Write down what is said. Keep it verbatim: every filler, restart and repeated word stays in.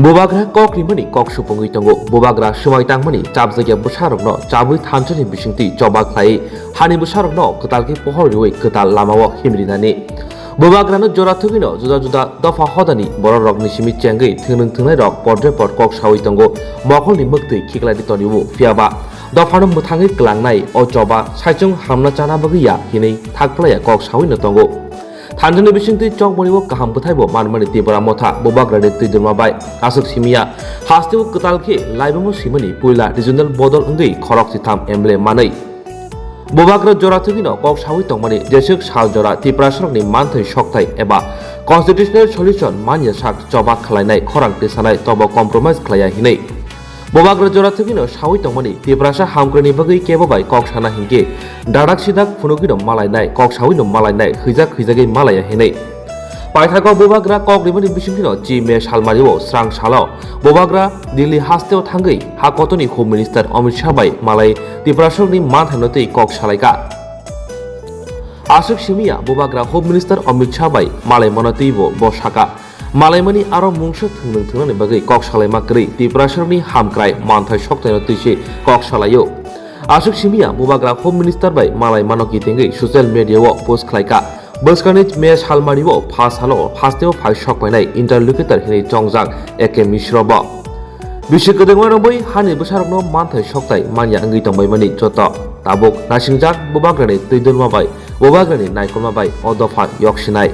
Bubagra kok rimani kok supungwi tongo. Bubagra swmai tangmani chapjakya bwsarokno chabwi thansa ni bisingtwi choba khlaiwi hani bwsarokno kwtal khe pohor riwi kwtal lamao himrinani. Bubagrano jora thwgwino juda juda dopha hodani bororokni simi chengwi thwngwng thwngnairok podre pod kok sawi tongo, mokolni mwktwi khiklai di tonio. Phiyaba dophano mwthangwi kwlangnai o choba saichung hamna chana bagwi ya hinwi thakphlaiya kok sawino tongo. Thanjani bisingtwi chongmani o kaham bwthaibo manmani Tipra Motha Bubagrani twidulma bai aswk simiya. Hasteo kwtal khe laibamo simani puila regional bodol wngwi khorok sitham M L A manwi. Bubagra jora thwgwino kok sawi tongmani jeswk sal jora Tiprasarokni manthai sokthai eba constitutional solution manya sak choba khlainai khorang tisanai tobo compromise khlaiya hinwi. Bubagra jora thwgwino sawi tongmani Tiprasa hamkrai ni bagwi kebo bai kok sana hinkhe dadak sidak phunugwino malainai, kok sawino malainai, hwijak hwijagwi malaiya hinwi. Paithago Bubagra kok rimani bisingtwino chi me salmario srang salo Bubagra Delhi hasteo thangwi ha kotorni Home Minister Amit Shah bai malai Tiprasarokni manthaino twi kok salaikha. Aswk simiya Bubagra Home Minister Amit Shah bai malaimano twibo bo saka. Malaimani aro mungsa thwngwng thwngnani bagwi kok salaima kwrwi Tiprasarokni hamkrai manthai soktaino twise kok salaio. Aswk simiya Bubagra Home Minister bai malaimano kitengwi social media o post khlaikha. Bwskangni me salmario pha salo hasteo phai sokpainai interlocutor hinwi chongjak A K Mishra bo. Bisi kwdwngma romwi hani bwsarokno manthai soktai manya wngwi tongbaimani joto tabuk nasingjak Bubagrani twidulma bai Bubagrani naikolma bai o dopha yoksinai.